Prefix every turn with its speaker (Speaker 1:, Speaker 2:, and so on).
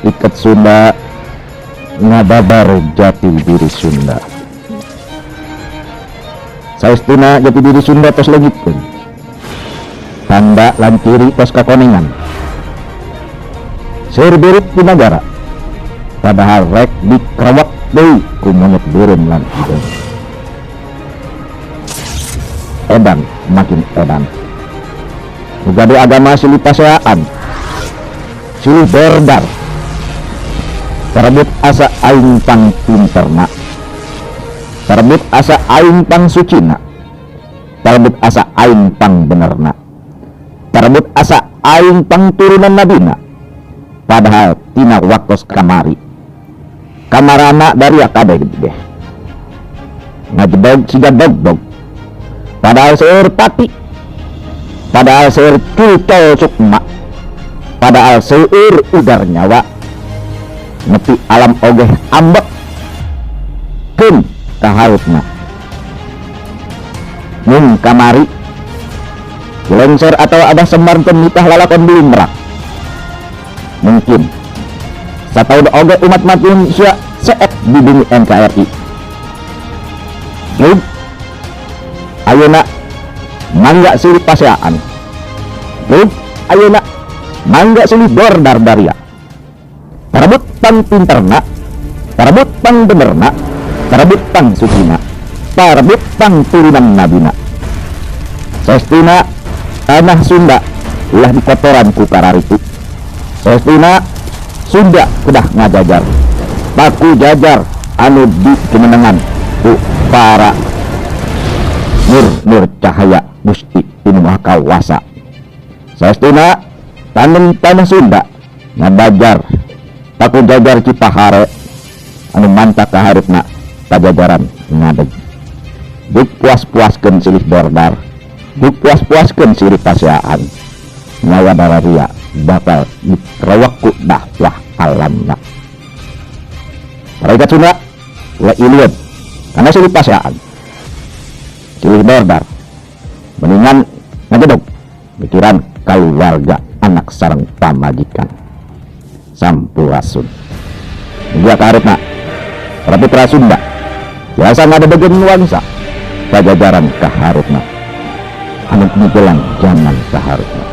Speaker 1: Iket Sunda ngababar jati diri Sunda. Saestuna jati diri Sunda tos leungitkeun. Tanda lan ciri tos kakonengan. Seueur birit di nagara. Padahal rek dikrewek deui ku monyet beureum lan hideung. Edan makin edan. Nu gaduh agama silih paseaan, silih berdar. Parebut asa aing pang pinterna, parebut asa aing pang sucina, parebut asa aing pang benerna, parebut asa aing pang turunan nabina. Padahal tina waktos kamari kamarana dari kabeh gede ngajedog siga dog-dog. Padahal seueur pati, padahal seueur cucol sukma, padahal seueur udar nyawa. Nepi alam ogeh ambek keun kaharutna. Mun kamari lengser atau Abah Semar teu nitah lalakon beli merak. Mungkin sataun oge umat manusia seet di bumi NKRI. Jug ayeuna mangga silih paseaan. Jug ayeuna mangga silih bordar daria. Parebut pang pinterna, parebut pang benerna, parebut pang sucina, parebut pang turunan nabina. Saestuna tanah Sunda ulah dikotoran ku kararitu. Saestuna Sunda kedah ngajajar, paku jajar anu dijumenengan ku para nur-nur cahaya Gusti Inu Maha Kawasa. Saestuna tanem tanah Sunda ngabajar paku jajar Cipahare anu mantak kaharupna pajajaran ngadeg. Duk puas-puaskeun silih bordar, duk puas-puaskeun silih paseaan. Nyawa dararia bakal dikrewek ku dakwah alamna. Rakyat Sunda ulah ilieun karena silih paseaan, silih bordar. Mendingan ngajedog mikiran kaluarga anak sareng pamajikan. Sampurasun. Mugia kaharupna para putra Sunda biasa ngadedegeun wangsa pajajaran kaharupna anu mijelang zaman kaharupna.